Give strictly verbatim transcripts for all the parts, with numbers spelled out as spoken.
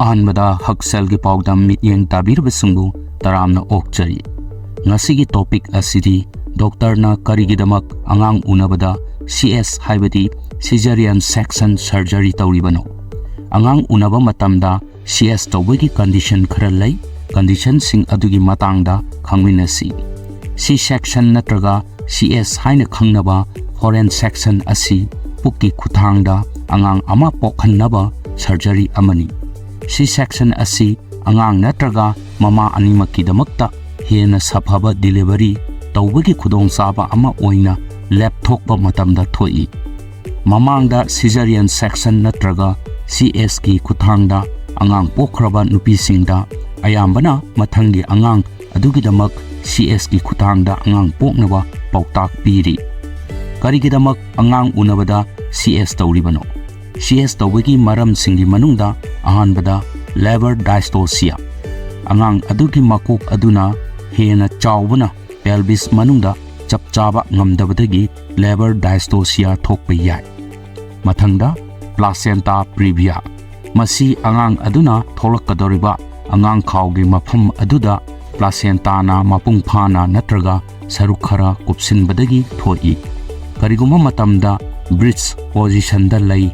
ꯑꯍꯥꯟꯕꯗ ꯍꯛꯁꯦꯜꯒꯤ ꯄꯥꯎꯗꯝ ꯃꯤꯠꯌꯦꯡ ꯇꯥꯕꯤꯔꯤꯕꯁꯤꯡꯕꯨ ꯇꯔꯥꯝꯅ ꯑꯣꯛꯆꯔꯤ꯫ ꯉꯁꯤꯒꯤ ꯇꯣꯄꯤꯛ ꯑꯁꯤꯗꯤ ꯗꯣꯛꯇꯔꯅ ꯀꯔꯤꯒꯤꯗꯃꯛ ꯑꯉꯥꯡ ꯎꯅꯕꯗ ꯁꯤ ꯑꯦꯁ ꯍꯥꯏꯕꯗꯤ ꯁꯤꯖꯔꯤꯌꯟ ꯁꯦꯛꯁꯟ ꯁꯔꯖꯔꯤ ꯇꯧꯔꯤꯕꯅꯣ? ꯑꯉꯥꯡ ꯎꯅꯕ ꯃꯇꯝꯗ ꯁꯤ ꯑꯦꯁ ꯇꯧꯕꯒꯤ ꯀꯟꯗꯤꯁꯟ ꯈꯔ ꯂꯩ꯫ ꯀꯟꯗꯤꯁꯟꯁꯤꯡ ꯑꯗꯨꯒꯤ ꯃꯇꯥꯡꯗ ꯈꯪꯃꯤꯟꯅꯁꯤ꯫ ꯁꯤ ꯁꯦꯛꯁꯟ ꯅꯠꯇ꯭ꯔꯒ ꯁꯤ ꯑꯦꯁ ꯍꯥꯏꯅ ꯈꯪꯅꯕ ꯐꯣꯔꯦꯟ ꯁꯦꯛꯁꯟ ꯑꯁꯤ ꯄꯨꯛꯀꯤ ꯈꯨꯠꯊꯥꯡꯗ ꯑꯉꯥꯡ ꯑꯃ ꯄꯣꯛꯍꯟꯅꯕ ꯁꯔꯖꯔꯤ ꯑꯃꯅꯤ꯫ ꯁꯤ ꯁꯦꯛꯁꯟ ꯑꯁꯤ ꯑꯉꯥꯡ ꯅꯠꯇ꯭ꯔꯒ ꯃꯃꯥ ꯑꯅꯤꯃꯛꯀꯤꯗꯃꯛꯇ ꯍꯦꯟꯅ ꯁꯥꯐꯕ ꯗꯤꯂꯤꯚꯔꯤ ꯇꯧꯕꯒꯤ ꯈꯨꯗꯣꯡꯆꯥꯕ ꯑꯃ ꯑꯣꯏꯅ ꯂꯦꯞꯊꯣꯛꯄ ꯃꯇꯝꯗ ꯊꯣꯛꯏ꯫ ꯃꯃꯥꯡꯗ ꯁꯤꯖꯔꯤꯌꯟ ꯁꯦꯛꯁꯟ ꯅꯠꯇ꯭ꯔꯒ ꯁꯤ ꯑꯦꯁꯀꯤ ꯈꯨꯠꯊꯥꯡꯗ ꯑꯉꯥꯡ ꯄꯣꯛꯈ꯭ꯔꯕ ꯅꯨꯄꯤꯁꯤꯡꯗ ꯑꯌꯥꯝꯕꯅ ꯃꯊꯪꯒꯤ ꯑꯉꯥꯡ ꯑꯗꯨꯒꯤꯗꯃꯛ ꯁꯤ ꯑꯦꯁꯀꯤ ꯈꯨꯠꯊꯥꯡꯗ ꯑꯉꯥꯡ ꯄꯣꯛꯅꯕ ꯄꯥꯎꯇꯥꯛ ꯄꯤꯔꯤ꯫ ꯀꯔꯤꯒꯤꯗꯃꯛ ꯑꯉꯥꯡ ꯎꯅꯕꯗ ꯁꯤ ꯑꯦꯁ ꯇꯧꯔꯤꯕꯅꯣ? ꯁꯤ ꯑꯦꯁ ꯇꯧꯕꯒꯤ ꯃꯔꯝꯁꯤꯡꯒꯤ ꯃꯅꯨꯡꯗ ꯑꯍꯥꯟꯕꯗ ꯂꯦꯕꯔ ꯗꯥꯏꯁꯇꯣꯁꯤꯌꯥ, ꯑꯉꯥꯡ ꯑꯗꯨꯒꯤ ꯃꯀꯣꯛ ꯑꯗꯨꯅ ꯍꯦꯟꯅ ꯆꯥꯎꯕꯅ ꯄꯦꯜꯕꯤꯁ ꯃꯅꯨꯡꯗ ꯆꯞ ꯆꯥꯕ ꯉꯝꯗꯕꯗꯒꯤ ꯂꯦꯕꯔ ꯗꯥꯏꯁꯇꯣꯁꯤꯌꯥ ꯊꯣꯛꯄ ꯌꯥꯏ꯫ ꯃꯊꯪꯗ ꯄ꯭ꯂꯥꯁꯦꯟꯇꯥ ꯄ꯭ꯔꯤꯚꯤꯌꯥ, ꯃꯁꯤ ꯑꯉꯥꯡ ꯑꯗꯨꯅ ꯊꯣꯛꯂꯛꯀꯗꯧꯔꯤꯕ ꯑꯉꯥꯡꯈꯥꯎꯒꯤ ꯃꯐꯝ ꯑꯗꯨꯗ ꯄ꯭ꯂꯥꯁꯦꯟꯇꯥꯅ ꯃꯄꯨꯡ ꯐꯥꯅ ꯅꯠꯇ꯭ꯔꯒ ꯁꯔꯨꯛ ꯈꯔ ꯀꯨꯞꯁꯤꯟꯕꯗꯒꯤ ꯊꯣꯛꯏ꯫ ꯀꯔꯤꯒꯨꯝꯕ ꯃꯇꯝꯗ ꯕ꯭ꯔꯤꯖ ꯄꯣꯖꯤꯁꯟꯗ ꯂꯩ,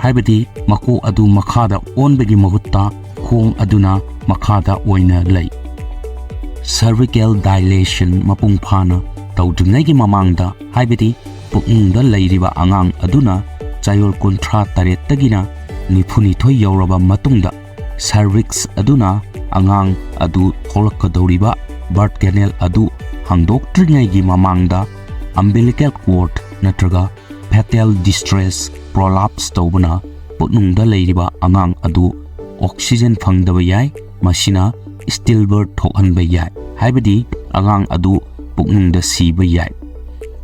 ꯍꯥꯏꯕꯗꯤ ꯃꯀꯣꯛ ꯑꯗꯨ ꯃꯈꯥꯗ ꯑꯣꯟꯕꯒꯤ ꯃꯍꯨꯠꯇ ꯈꯣꯡ ꯑꯗꯨꯅ ꯃꯈꯥꯗ ꯑꯣꯏꯅ ꯂꯩ꯫ ꯁꯔꯚꯤꯀꯦꯜ ꯗꯥꯏꯂꯦꯁꯟ ꯃꯄꯨꯡ ꯐꯥꯅ ꯇꯧꯗ꯭ꯔꯤꯉꯩꯒꯤ ꯃꯃꯥꯡꯗ, ꯍꯥꯏꯕꯗꯤ ꯄꯨꯛꯅꯨꯡꯗ ꯂꯩꯔꯤꯕ ꯑꯉꯥꯡ ꯑꯗꯨꯅ ꯆꯌꯣꯜ ꯀꯨꯟꯊ꯭ꯔꯥ ꯇꯔꯦꯠꯇꯒꯤꯅ ꯅꯤꯐꯨꯅꯤꯊꯣꯏ ꯌꯧꯔꯕ ꯃꯇꯨꯡꯗ, ꯁꯔꯚꯤꯛꯁ ꯑꯗꯨꯅ ꯑꯉꯥꯡ ꯑꯗꯨ ꯊꯣꯛꯂꯛꯀꯗꯧꯔꯤꯕ ꯕꯔꯊ ꯀꯦꯅꯦꯜ ꯑꯗꯨ ꯍꯥꯡꯗꯣꯛꯇ꯭ꯔꯤꯉꯩꯒꯤ ꯃꯃꯥꯡꯗ ꯑꯝꯕꯤꯂꯤꯀꯦꯜ ꯀꯣꯔꯗ ꯅꯠꯇ꯭ꯔꯒ ꯐꯦꯇꯦꯜ ꯗꯤꯁꯇ꯭ꯔꯦꯁ ꯄ꯭ꯔꯣꯂꯥꯞꯁ ꯇꯧꯕꯅ ꯄꯨꯛꯅꯨꯡꯗ ꯂꯩꯔꯤꯕ ꯑꯉꯥꯡ ꯑꯗꯨ ꯑꯣꯛꯁꯤꯖꯦꯟ ꯐꯪꯗꯕ ꯌꯥꯏ꯫ ꯃꯁꯤꯅ ꯁ꯭ꯇꯤꯜꯕꯔꯊ ꯊꯣꯛꯍꯟꯕ ꯌꯥꯏ, ꯍꯥꯏꯕꯗꯤ ꯑꯉꯥꯡ ꯑꯗꯨ ꯄꯨꯛꯅꯨꯡꯗ ꯁꯤꯕ ꯌꯥꯏ꯫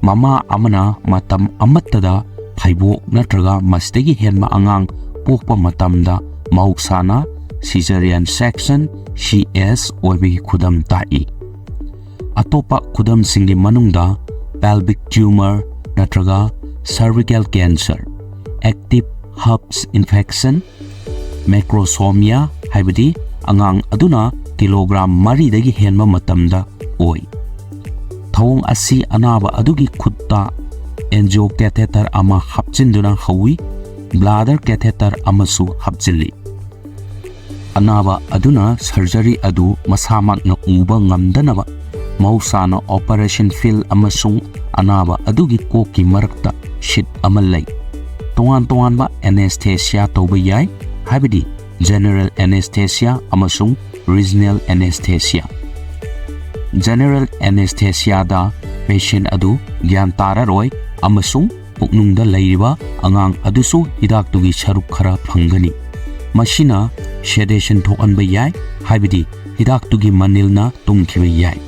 ꯃꯃꯥ ꯑꯃꯅ ꯃꯇꯝ ꯑꯃꯠꯇꯗ ꯐꯩꯕꯣꯛ ꯅꯠꯇ꯭ꯔꯒ ꯃꯁꯤꯗꯒꯤ ꯍꯦꯟꯕ ꯑꯉꯥꯡ ꯄꯣꯛꯄ ꯃꯇꯝꯗ ꯃꯍꯧꯁꯥꯅ ꯁꯤꯖꯔꯤꯌꯟ ꯁꯦꯛꯁꯟ, ꯁꯤ ꯑꯦꯁ, ꯑꯣꯏꯕꯒꯤ ꯈꯨꯗꯝ ꯇꯥꯛꯏ꯫ ꯑꯇꯣꯞꯄ ꯈꯨꯗꯝꯁꯤꯡꯒꯤ ꯃꯅꯨꯡꯗ ꯄꯦꯜꯕꯤꯛ ꯇ꯭ꯌꯨꯃꯔ ꯅꯠꯇ꯭ꯔꯒ cervical cancer, active herpes infection, macrosomia, ꯍꯥꯏꯕꯗꯤ ꯑꯉꯥꯡ ꯑꯗꯨꯅ ꯀꯤꯂꯣꯒ꯭ꯔꯥꯝ ꯃꯔꯤꯗꯒꯤ ꯍꯦꯟꯕ ꯃꯇꯝꯗ ꯑꯣꯏ꯫ ꯊꯧꯑꯣꯡ ꯑꯁꯤ ꯑꯅꯥꯕ ꯑꯗꯨꯒꯤ ꯈꯨꯠꯇ angiography catheter ꯑꯃ ꯍꯥꯞꯆꯤꯟꯗꯨꯅ ꯍꯧꯏ, bladder catheter ꯑꯃꯁꯨ ꯍꯥꯞꯆꯤꯜꯂꯤ꯫ ꯑꯅꯥꯕ ꯑꯗꯨꯅ surgery ꯑꯗꯨ ꯃꯁꯥꯃꯛꯅ ꯎꯕ ꯉꯝꯗꯅꯕ ꯃꯍꯧꯁꯥꯅ operation field ꯑꯃꯁꯨꯡ ꯑꯅꯥꯕ ꯑꯗꯨꯒꯤ ꯀꯣꯛꯀꯤ ꯃꯔꯛꯇ sheet ꯑꯃ ꯂꯩ꯫ ꯇꯣꯉꯥꯟ ꯇꯣꯉꯥꯟꯕ anesthesia ꯇꯧꯕ ꯌꯥꯏ, ꯍꯥꯏꯕꯗꯤ general anesthesia ꯑꯃꯁꯨꯡ regional anesthesia꯫ General anesthesiaꯗ patient ꯑꯗꯨ ꯒ꯭ꯌꯥꯟ ꯇꯥꯔꯔꯣꯏ ꯑꯃꯁꯨꯡ ꯄꯨꯛꯅꯨꯡꯗ ꯂꯩꯔꯤꯕ ꯑꯉꯥꯡ ꯑꯗꯨꯁꯨ ꯍꯤꯗꯥꯛꯇꯨꯒꯤ ꯁꯔꯨꯛ ꯈꯔ ꯐꯪꯒꯅꯤ꯫ ꯃꯁꯤꯅ sedation ꯊꯣꯛꯍꯟꯕ ꯌꯥꯏ, ꯍꯥꯏꯕꯗꯤ ꯍꯤꯗꯥꯛꯇꯨꯒꯤ ꯃꯅꯤꯜꯅ ꯇꯨꯝꯈꯤꯕ ꯌꯥꯏ꯫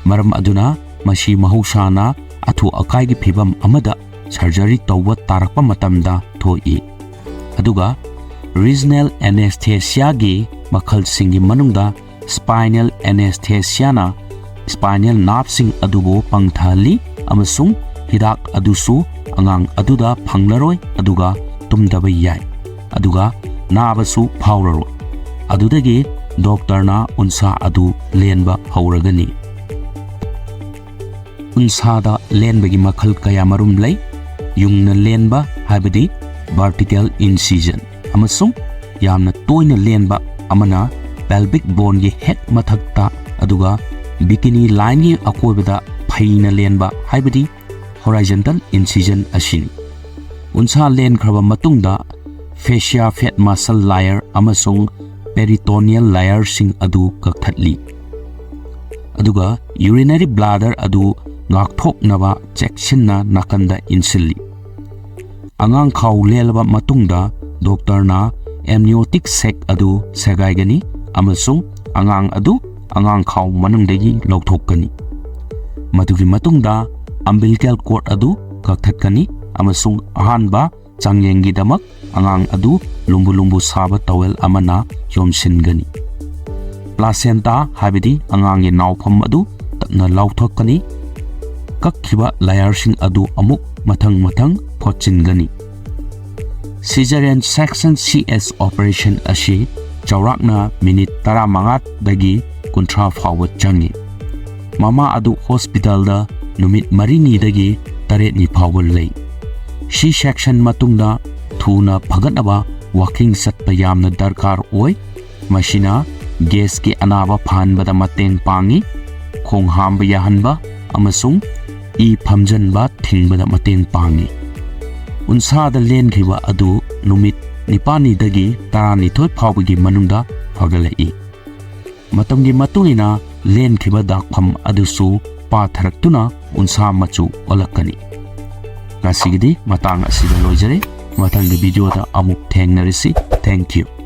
ꯃꯔꯝ ꯑꯗꯨꯅ ꯃꯁꯤ ꯃꯍꯧꯁꯥꯅ ꯑꯊꯨ ꯑꯀꯥꯏꯒꯤ ꯐꯤꯚꯝ ꯑꯃꯗ surgery ꯇꯧꯕ ꯇꯥꯔꯛꯄ ꯃꯇꯝꯗ ꯊꯣꯛꯏ꯫ ꯑꯗꯨꯒ regional anesthesiaꯒꯤ ꯃꯈꯜꯁꯤꯡꯒꯤ ꯃꯅꯨꯡꯗ spinal anesthesiaꯅ spinal nerveꯁꯤꯡ ꯑꯗꯨꯕꯨ ꯄꯪꯊꯍꯜꯂꯤ ꯑꯃꯁꯨꯡ ꯍꯤꯗꯥꯛ ꯑꯗꯨꯁꯨ ꯑꯉꯥꯡ ꯑꯗꯨꯗ ꯐꯪꯂꯔꯣꯏ, ꯑꯗꯨꯒ ꯇꯨꯝꯗꯕ ꯌꯥꯏ, ꯑꯗꯨꯒ ꯅꯥꯕꯁꯨ ꯐꯥꯎꯔꯔꯣꯏ꯫ ꯑꯗꯨꯗꯒꯤ ꯗꯣꯛꯇꯔꯅ ꯎꯟꯁꯥ ꯑꯗꯨ ꯂꯦꯟꯕ ꯍꯧꯔꯒꯅꯤ꯫ ꯎꯟꯁꯥꯗ ꯂꯦꯟꯕꯒꯤ ꯃꯈꯜ ꯀꯌꯥ ꯃꯔꯨꯝ ꯂꯩ꯫ ꯌꯨꯡꯅ ꯂꯦꯟꯕ, ꯍꯥꯏꯕꯗꯤ vertical incision, ꯑꯃꯁꯨꯡ ꯌꯥꯝꯅ ꯇꯣꯏꯅ ꯂꯦꯟꯕ ꯑꯃꯅ pelvic boneꯒꯤ ꯍꯦꯛ ꯃꯊꯛꯇ, ꯑꯗꯨꯒ bikini lineꯒꯤ ꯑꯀꯣꯏꯕꯗ ꯐꯩꯅ ꯂꯦꯟꯕ, ꯍꯥꯏꯕꯗꯤ horizontal incision ꯑꯁꯤꯅꯤ꯫ ꯎꯟꯁꯥ ꯂꯦꯟꯈ꯭ꯔꯕ ꯃꯇꯨꯡꯗ fascia fat muscle layer ꯑꯃꯁꯨꯡ peritoneal layerꯁꯤꯡ ꯑꯗꯨ ꯀꯛꯊꯠꯂꯤ꯫ ꯑꯗꯨꯒ urinary bladder ꯑꯗꯨ ꯉꯥꯛꯊꯣꯛꯅꯕ ꯆꯦꯛꯁꯤꯟꯅ ꯅꯥꯀꯟꯗ ꯏꯟꯁꯤꯜꯂꯤ꯫ ꯑꯉꯥꯡ ꯈꯥꯎ ꯂꯦꯜꯂꯕ ꯃꯇꯨꯡꯗ ꯗꯣꯛꯇꯔꯅ amniotic sac ꯑꯗꯨ ꯁꯦꯒꯥꯏꯒꯅꯤ ꯑꯃꯁꯨꯡ ꯑꯉꯥꯡ ꯑꯗꯨ ꯑꯉꯥꯡ ꯈꯥꯎ ꯃꯅꯨꯡꯗꯒꯤ ꯂꯧꯊꯣꯛꯀꯅꯤ꯫ ꯃꯗꯨꯒꯤ ꯃꯇꯨꯡꯗ umbilical cord ꯑꯗꯨ ꯀꯛꯊꯠꯀꯅꯤ ꯑꯃꯁꯨꯡ ꯑꯍꯥꯟꯕ ꯆꯥꯡꯌꯦꯡꯒꯤꯗꯃꯛ ꯑꯉꯥꯡ ꯑꯗꯨ ꯂꯨꯝꯕꯨ ꯂꯨꯝꯕꯨ ꯁꯥꯕ towel ꯑꯃꯅ ꯌꯣꯝꯁꯤꯟꯒꯅꯤ꯫ Placenta, ꯍꯥꯏꯕꯗꯤ ꯑꯉꯥꯡꯒꯤ ꯅꯥꯎꯐꯝ ꯑꯗꯨ ꯇꯞꯅ ꯂꯥꯎꯊꯣꯛꯀꯅꯤ꯫ ꯀꯛꯈꯤꯕ layerꯁꯤꯡ ꯑꯗꯨ ꯑꯃꯨꯛ ꯃꯊꯪ ꯃꯊꯪ ꯐꯣꯠꯆꯤꯟꯒꯅꯤ꯫ Cesarean section C S operation ꯑꯁꯤ ꯆꯥꯎꯔꯥꯛꯅ ꯃꯤꯅꯤꯠ ꯇꯔꯥꯃꯉꯥꯗꯒꯤ ꯀꯨꯟꯊ꯭ꯔꯥ ꯐꯥꯎꯕ ꯆꯪꯏ꯫ ꯃꯃꯥ ꯑꯗꯨ ꯍꯣꯁꯄꯤꯇꯥꯜꯗ ꯅꯨꯃꯤꯠ ꯃꯔꯤꯅꯤꯗꯒꯤ ꯇꯔꯦꯠꯅꯤ ꯐꯥꯎꯕ ꯂꯩ꯫ C section ꯃꯇꯨꯡꯗ ꯊꯨꯅ ꯐꯒꯠꯅꯕ walking ꯆꯠꯄ ꯌꯥꯝꯅ ꯗꯔꯀꯥꯔ ꯑꯣꯏ꯫ ꯃꯁꯤꯅ ꯒꯦꯁꯀꯤ ꯑꯅꯥꯕ ꯐꯍꯟꯕꯗ ꯃꯇꯦꯡ ꯄꯥꯡꯏ, ꯈꯣꯡ ꯍꯥꯝꯕ ꯌꯥꯍꯟꯕ ꯑꯃꯁꯨꯡ ꯏ ꯐꯝꯖꯟꯕ ꯊꯤꯡꯕꯗ ꯃꯇꯦꯡ ꯄꯥꯡꯏ꯫ ꯎꯟꯁꯥꯗ ꯂꯦꯟꯈꯤꯕ ꯑꯗꯨ ꯅꯨꯃꯤꯠ ꯅꯤꯄꯥꯜꯅꯤꯗꯒꯤ ꯇꯔꯥꯅꯤꯊꯣꯏ ꯐꯥꯎꯕꯒꯤ ꯃꯅꯨꯡꯗ ꯐꯒꯠꯂꯛꯏ꯫ ꯃꯇꯝꯒꯤ ꯃꯇꯨꯡ ꯏꯟꯅ ꯂꯦꯟꯈꯤꯕ ꯗꯥꯛꯐꯝ ꯑꯗꯨꯁꯨ ꯄꯥꯊꯔꯛꯇꯨꯅ ꯎꯟꯁꯥ ꯃꯆꯨ ꯑꯣꯜꯂꯛꯀꯅꯤ꯫ ꯉꯁꯤꯒꯤꯗꯤ ꯃꯇꯥꯡ ꯑꯁꯤꯗ ꯂꯣꯏꯖꯔꯦ꯫ ꯃꯊꯪꯒꯤ ꯚꯤꯗꯤꯑꯣꯗ ꯑꯃꯨꯛ ꯊꯦꯡꯅꯔꯁꯤ꯫ Thank you꯫